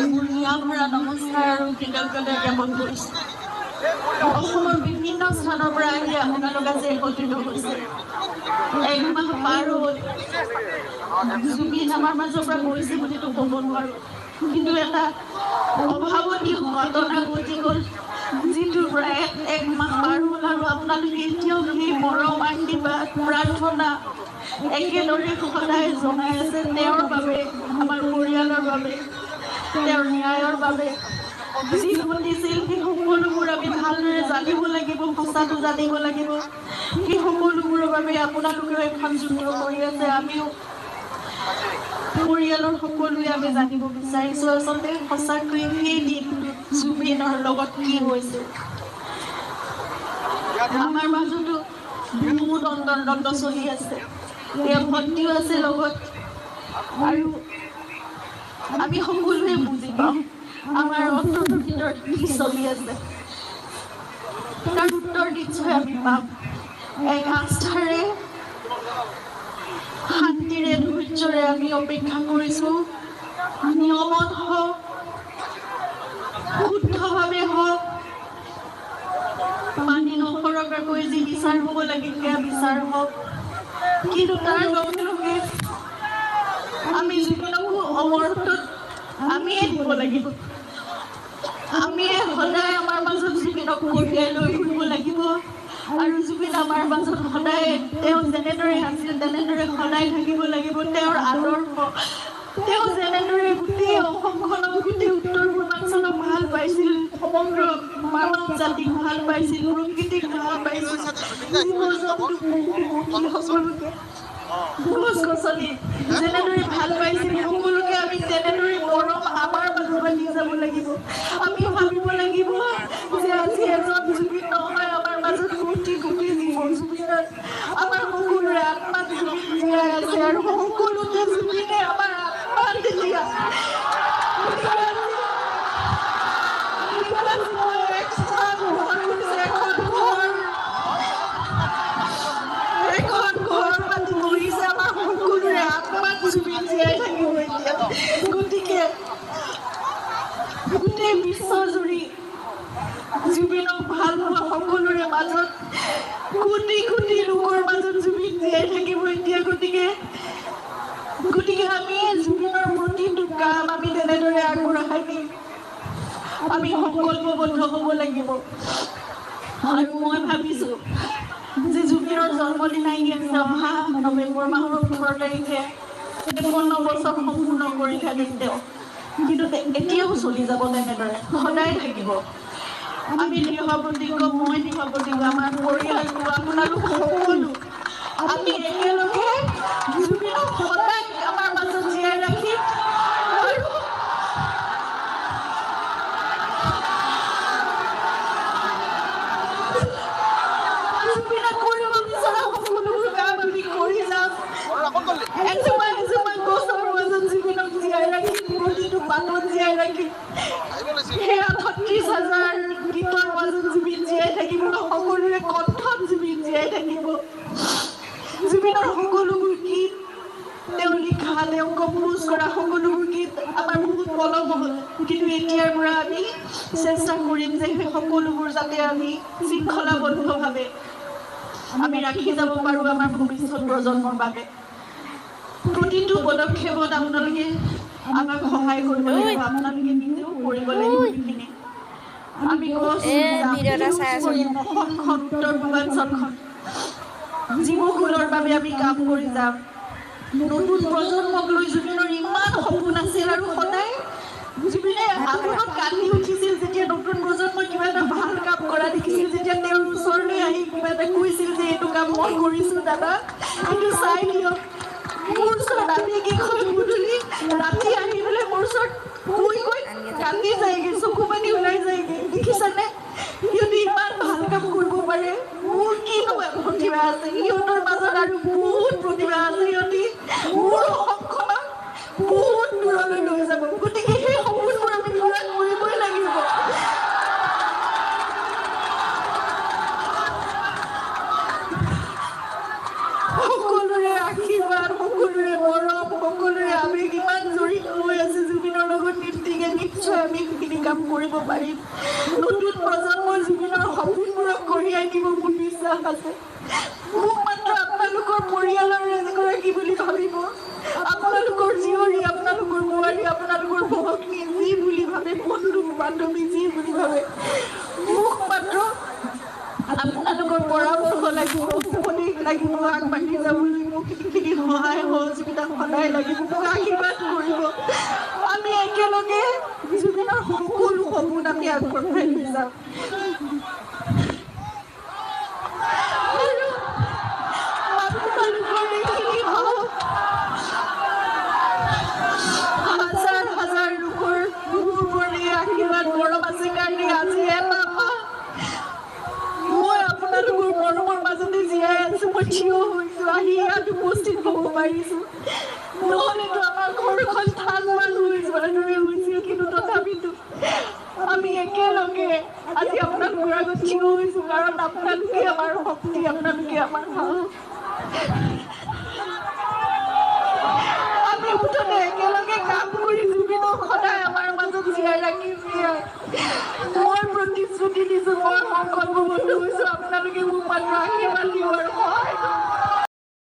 হিয়া ভৰা নমস্কাৰ আৰু কৃতজ্ঞতা জ্ঞাপন কৰিছোঁ। অসমৰ বিভিন্ন স্থানৰ পৰা আহি আপোনালোক আজি একত্ৰিত হৈছে। এক মাহ পাৰ হ'ল, জুবিন আমাৰ মাজৰ পৰা গৈছে বুলিতো ক'ব নোৱাৰোঁ, কিন্তু এটা অভাৱনীয় ঘটনা ঘটি গ'ল, যিটোৰ পৰা এক মাহ পাৰ হ'ল আৰু আপোনালোকে এতিয়াও সেই মৰম, আশীৰ্বাদ, প্ৰাৰ্থনা একেদৰে সদায় জনাই আছে তেওঁৰ বাবে, আমাৰ পৰিয়ালৰ বাবে, তেওঁৰ ন্যায়ৰ বাবে। যি ঘটিছিল সেই সকলোবোৰ আমি ভালদৰে জানিব লাগিব, সঁচাটো জানিব লাগিব। সেই সকলোবোৰৰ বাবে আপোনালোকেও এখন যুদ্ধ কৰি আছে, আমিও পৰিয়ালৰ সকলোৱে আমি জানিব বিচাৰিছোঁ আচলতে সঁচাকৈ সেই দিনটোত জুবিনৰ লগত কি হৈছিল। আমাৰ মাজতো বহুত অন্তৰ্দ্বন্দ্ব চলি আছে, তেওঁ ভণ্টিও আছে লগত, আৰু আমি সকলোৱে বুজি পাওঁ আমাৰ অন্তৰৰ ভিতৰত কি চলি আছে। তাৰ উত্তৰ নিশ্চয় আমি পাম। এক আস্থাৰে, শান্তিৰে, ধৈৰ্যৰে আমি অপেক্ষা কৰিছোঁ। নিয়মত হওক, শুদ্ধভাৱে হওক, পানী নসৰকাকৈ যি বিচাৰ হ'ব লাগে সেয়া বিচাৰ হওক, কিন্তু তাৰ লগে লগে আমি জুবিনকো অমৰত্বত আমিয়ে দিব লাগিব। আমিয়ে সদায় আমাৰ মাজত জুবিনক কঢ়িয়াই লৈ ফুৰিব লাগিব, আৰু জুবিন আমাৰ মাজত সদায় তেওঁ যেনেদৰে আছিল তেনেদৰে সদায় থাকিব লাগিব। তেওঁৰ আদৰ্শ, তেওঁ যেনেদৰে গোটেই অসমখনক, গোটেই উত্তৰ পূৰ্বাঞ্চলক ভাল পাইছিল, সমগ্ৰ মানৱ জাতিক ভাল পাইছিল, প্ৰকৃতিক ভাল পাইছিল, জীৱ জন্তু, পশু পক্ষী সকলোকে, গছ গছনি যেনেদৰে ভাল পাইছিল, সকলোকে আমি তেনেদৰে মৰম আমাৰ মাজৰ পৰা দি যাব লাগিব। আমি ভাবিব লাগিব যে আজি এজন জুবিন নহয়, আমাৰ মাজত কোটি কোটি জীৱ জুবিনৰ, আমাৰ সকলোৰে আত্মাত জুবিন জীয়াই আছে, আৰু সকলোতে জুবিনে আমাৰ আত্মাত তেতিয়া এখন ঘৰ পাতি বহিছে, আমাৰ সকলোৰে আত্মাত জুবিন জীয়াই থাকিব এতিয়া। গতিকে গোটেই বিশ্বজুৰি জুবিনক ভাল পোৱা সকলোৰে মাজত, কোটি কোটি লোকৰ মাজত জুবিন জীয়াই থাকিব এতিয়া। গতিকে আমি জুবিনৰ প্ৰতিটো কাম আমি তেনেদৰে আগবঢ়াই নিম। আমি সংকল্পবদ্ধ হ'ব লাগিব। আৰু মই ভাবিছোঁ যে জুবিনৰ জন্মদিন আহি আছে, অহা নৱেম্বৰ মাহৰ 18 তাৰিখে 53 বছৰ সম্পূৰ্ণ কৰিলে তেওঁ, কিন্তু এতিয়াও চলি যাব তেনেদৰে, সদায় থাকিব। আমি দৃঢ় প্ৰতিজ্ঞ, মই দৃঢ় প্ৰতিজ্ঞ, আমাৰ পৰিয়ালটো, আপোনালোক সকলো আমি একেলগে জুবিনক সদায় আমাৰ মাজত জীয়াই ৰাখিম। আৰু জুবিনে কৰিব বিচৰা সকলোবোৰ কাম আমি কৰি যাম। এজোপা এজোপা গছৰ মাজত জুবিনক জীয়াই ৰাখিম, প্ৰতিটো পাতত জীয়াই ৰাখিম। সেই 38 হাজাৰ গীতৰ মাজত জুবিন জীয়াই থাকিব, সকলোৰে কণ্ঠত জুবিন জীয়াই থাকিব। জুবিনৰ সকলোবোৰ গীত, তেওঁ লিখা, তেওঁ কম্প'জ কৰা সকলোবোৰ গীত আমাৰ বহুত পলম হ'ল, কিন্তু এতিয়াৰ পৰা আমি চেষ্টা কৰিম যে সেই সকলোবোৰ যাতে আমি শৃংখলাবদ্ধভাৱে আমি ৰাখি যাব পাৰোঁ আমাৰ ভৱিষ্যত প্ৰজন্মৰ বাবে। প্ৰতিটো পদক্ষেপত আপোনালোকে আমাক সহায় কৰিব লাগিব, আপোনালোকে নিজেও কৰিব লাগিব সেইখিনি। আমি গছ কৰিম, অসমখন, উত্তৰ পূৰ্বাঞ্চলখন জীৱকুলৰ বাবে আমি কাম কৰি যাম। নতুন প্ৰজন্মক লৈ জুবিনৰ ইমান সপোন আছিল, আৰু সদায় জুবিনে আগুনত কান্দি উঠিছিল যেতিয়া নতুন প্ৰজন্মই কিবা এটা ভাল কাম কৰা দেখিছিল, যেতিয়া তেওঁৰ ওচৰলৈ আহি কিবা এটা কৈছিল যে এইটো কাম মই কৰিছোঁ দাদা, এইটো চাই দিয়ক। মোৰ ওচৰত আবেগিক হৈ গধূলি ৰাতি আহি পেলাই মোৰ ওচৰত কৈ কৈ কান্দি যায়গে, চকু পানী ওলাই যায়গে। দেখিছানে সিহঁতে ইমান ভাল কাম কৰিব পাৰে, মোৰ কিনো প্ৰতিভা আছে, সিহঁতৰ মাজত আৰু বহুত প্ৰতিভা আছে, সিহঁতি মোৰ অসমখনক বহুত দূৰলৈ লৈ যাব। গতিকে সেই সপোনবোৰ আমি পূৰণ কৰিবই লাগিব। সকলোৰে আশীৰ্বাদ, সকলোৰে মৰম, সকলোৰে আৱেগ ইমান জড়িত হৈ আছে জুবিনৰ লগত। নিশ্চয় কাম কৰিব পাৰিম। নতুন প্ৰজন্মৰ জুবিনৰ সপোনবোৰক কঢ়িয়াই নিব মোৰ বিশ্বাস আছে। মোক মাত্ৰ আপোনালোকৰ পৰিয়ালৰ এগৰাকী বুলি ভাবিব, আপোনালোকৰ জীয়ৰী, আপোনালোকৰ বোৱাৰী, আপোনালোকৰ ভগ্নী যি বুলি ভাবে, বন্ধু বান্ধৱী যি বুলি ভাবে, মোক মাত্ৰ আপোনালোকৰ পৰামৰ্শ লাগিব, উপদেশ লাগিব, আগবাঢ়ি যাবলৈ মোক সেইখিনি সহায় সহযোগিতা সদায় লাগিব, মোক আশীৰ্বাদ কৰিব। আমি একেলগে জুবিনৰ সকলো সপোন আমি আগবঢ়াই লৈ যাম। আপোনালোকৰ এইখিনি সাহস, হাজাৰ হাজাৰ লোকৰ মোৰ আশীৰ্বাদ মৰম আছে কাৰণে আজি এটা মাহ মই আপোনালোকৰ মৰমৰ মাজতে জীয়াই আছো, মই থিয় হৈছো, আহি ইয়াত উপস্থিত হ'ব পাৰিছো। নহ'লেতো আমাৰ ঘৰখন থান মান হৈ যোৱাৰ দৰে হৈছিল, কিন্তু তথাপিতো আমি একেলগে আজি আপোনালোকৰ আগত থিয় হৈছো, কাৰণ আপোনালোকে আমাৰ শক্তি, আপোনালোকে আমাৰ সাহস। আমি মুঠতে একেলগে কাম কৰি জুবিনক সদায় আমাৰ মাজত জীয়াই ৰাখিম। মই প্ৰতিশ্ৰুতি দিছো, মই সংকল্পবদ্ধ হৈছো, আপোনালোকে মোক মাত্ৰ আশীৰ্বাদ দিব আৰু